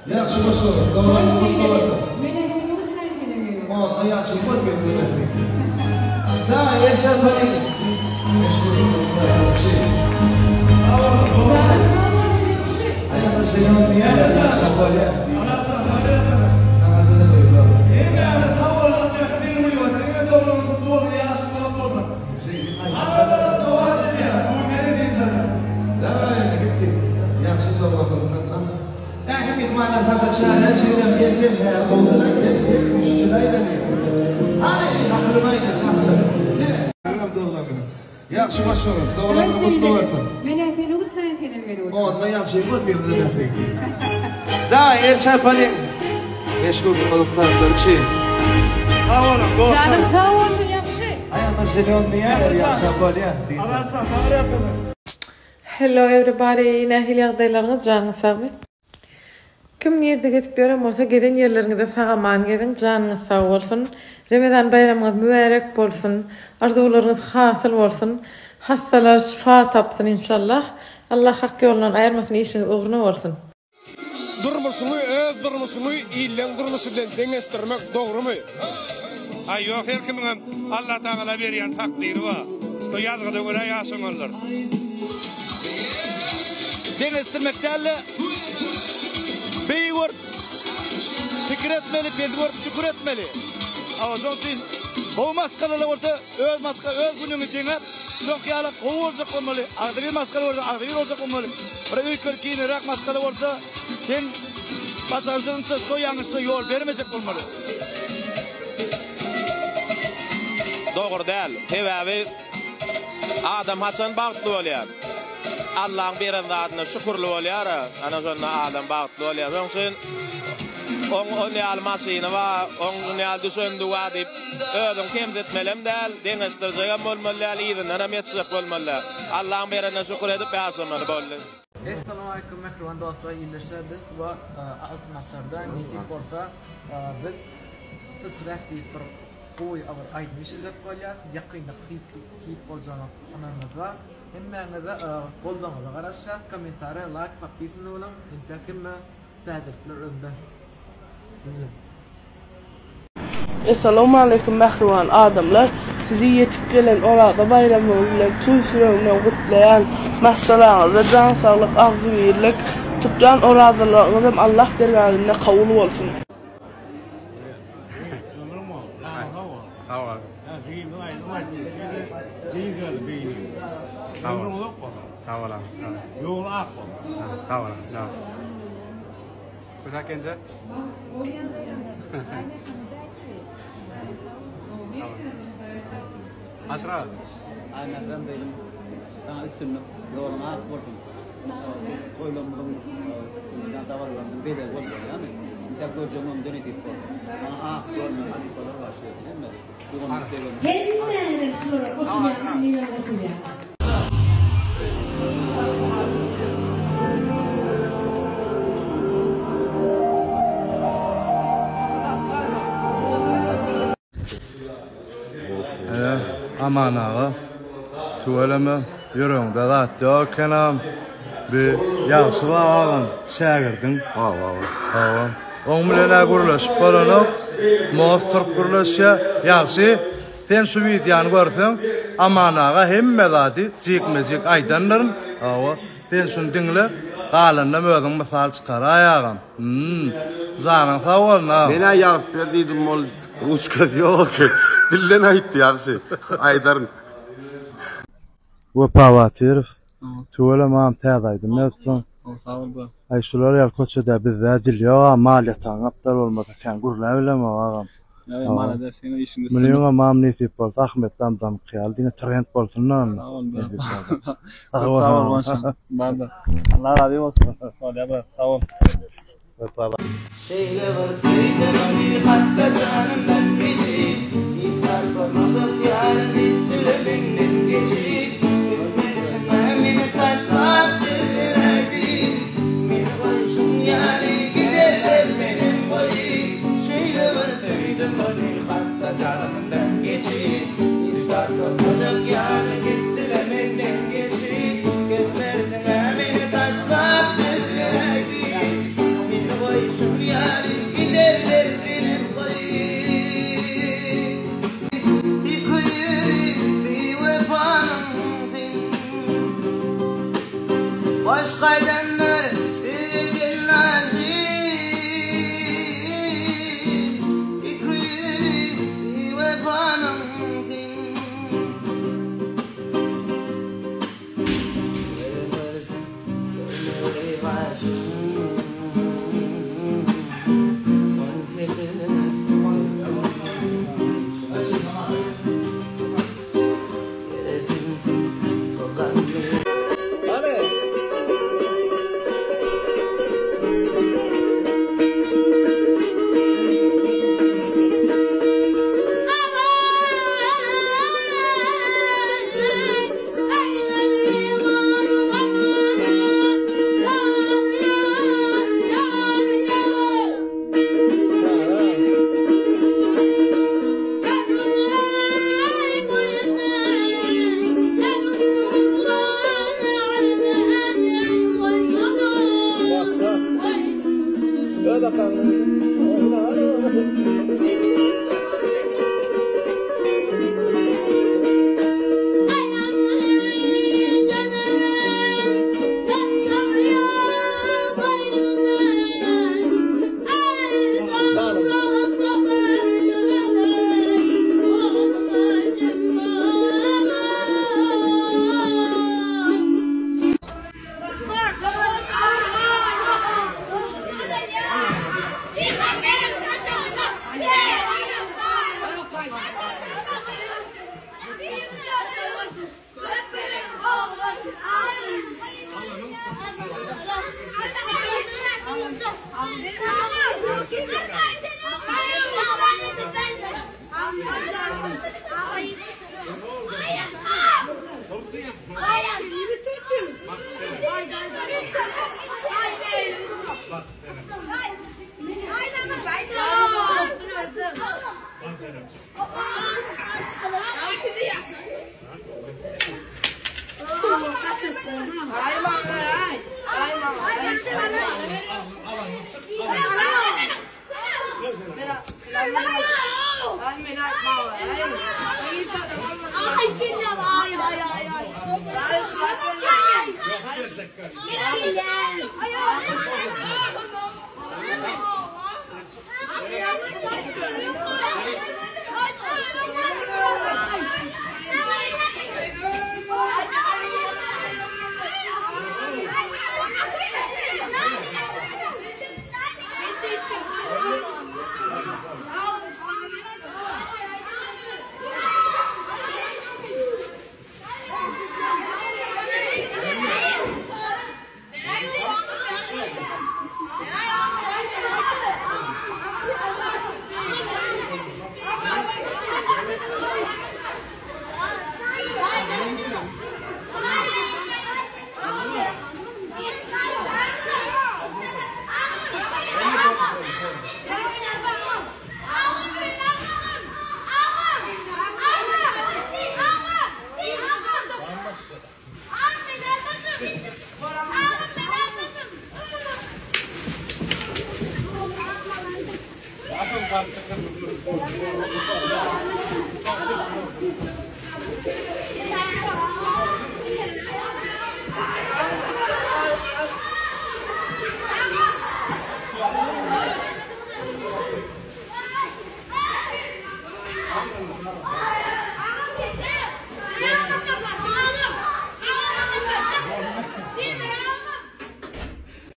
Ýagşy goşular, doganyň gutly bolsun. Menä seni gutlaýyn senem gelip. Onda ýagşy bol geldi. Daýy el çarpalyň. Meşhur ussatçy. Janyň sag bolsun ýagşy. Aýakda şeýle diýýärler ýagşy bolýar. Saňa-da goýlar. Daýy gitdi. Ýagşy sowgatlardan. Ähli myhmanlar sapa çäräň şeýdem erken hä gowudan aýdýan her üşüjini aýdaly. Hany akylyny aýdaly akylyny. Ine. Agam doglan güni. Ýagşy goşular. Doglan güni gutly bolsun. Menä seni gutlaýyn senem meni gutla. Onda ýagşy bol birine mähri. Daýy el çarpalyň. Meşhur ussatlar üçin. Sag boluň dostlar. Janyň sag bolsun ýagşy. Aýagynda želon diýýärler ýagşam bolýa diýseň. Azatjan saňa ýakyn. Hello everybody nähili ýagdaýlaryňyz janyňyz sagmy. Kim nirde gezip ýören bolsa gezen ýerleriňizde sag aman geziň janyňyz sag bolsun Remezan baýramyňyz mübärek bolsun arzuwlaryňyz hasyl bolsun hassalar şyfa tapsyn inşallah Allah hak ýolundan aýyrmasyn işiňiz ugruna bolsun. Durmuşyňy öz durmuşyňy illeň durmuşy bilen deňeşdirmek dogrumy? Aý ýok her kimiňem Allatagala berýän takdyry bar. Şo ýazgyda görä ýaşamalydyr. Deňeşdirmek dälde beýi görüp pikir etmeli, pesi görüp şükür etmeli. Hawa şoň üçin gowy maşgalalar bolsa öz maşga öz günüňi deňäp şoňky ýaly gowy boljak bolmaly. Agzybir maşgala bolsa agzybir boljak bolmaly. Bir öýkeli kineräk maşgala bolsa sen başardygyňça şo ýalňyşa ýol bermejek bolmaly. Dogry däl. Sebäbi adam haçan bagtly bolýar? Allaň beren zadyna şükürli bolýar-a, ana şonda adam bagtly bolýar. Şonuň üçin oň ol ýaly maşyny bar, oň şun ýaly düşendigi bar diýip, özüňi kemsitmelem däl, deňeşdirjegem bolmaly däl, yzyndanam ýetişjek bolmaly däl. Allaň berenine şükür edip ýaşamaly boldy. Essalawmaleýkum mähriban dostlar ildeşler biz bu Altyn asyrda nesip bolsa biz Syçras diýip bir gowy bir aýdym işlejek bolýas ýakynda hit hit boljagyna ynanymyz bar hemmäňize goldawyňyza garaşýas kommentariýa laýk podpisany boluň entäk hemme täzelikler öňde siz bilen. Essalawmaleýkim mähriban adamlar! Sizi ýetip gelen Oraza baýramyňyz bilen tüýs ýüregimden gutlaýan! Maşgalaňyzda jan saglyk, agzybirlik, tutýan orazalaryňyzam Allah dergähinde kabul bolsun! Kuşak genje. Aşyr aga. Aýmerdan beýlim saňa üstünlik, ýoluň ak bolsun. Toýlarymyzyň, dabaralarymyzyň bezegi bolup bolýarmy? Intäk görjegiň öňünde nesip bolsun. Saňa ak ýol halypalar bar şu ýerde hemme. Hemmäňizem şulara goşulýaňyz menem goşulýan. Ene, Aman aga, tüweleme, ýüregiňde zat ýok ekenam. Bi ýagşy bar agam, şägirdiň. Hawa, hawa. Hawa. Oň bilen-ä gürleşip bolanok. Most syryp gürleşýär. Ýagşy, sen şu wideony görseň, Aman aga hemme zady jikme-jik aýdandyryn. Hawa, sen şuny diňle, galanynam özüň mysal çykaraý agam. Hum. Janyň sag bolsun agam. Men-ä ýazyp ber diýdim, ol ruçkasy ýok eken. Dilden aýtdy, ýagşy. Aýdaryn. Wepa Batyrow. Tüweleme agam täze aýdym ýazypsyň. Sag bol bro. Aý şular ýaly köçede bizde dil ýok agam mal ýatagyň gapdal bolmasa kän gürläp bilemok agam. Ýa malades seň işiňde üstünlik. Munyňam agam nesip bolsa Ahmet damdamyky ýaly diňe trend bolsunda onda. Sag bol bro. Nesip bolsa. Sag bol Guwançjan. Bardyr. Allah razy bolsun. Bolýa bro. Sag bol. Şeýle bir söýdüm ony hatda janymdan geçip Hiç zat bolmadyk ýaly gitdiler menden geçip Gitmezdiňä meni taşlap gideräýdi Meni goýşuň ýaly giderler menem goýup Şeýle bir söýdüm ony hatda janymdan geçip Hiç zat bolmadyk ýaly gitdiler menden geçip Gitmezdiňä meni taşlap gideräýdi Meni goýup. Goýşum ýaly giderler senem goý. Ikiyüzli biwepanyň sen. Başga aýdanlar size gelnaşy. Ikiyüzli biwepanyň sen. Görmersiň görmeli başyň.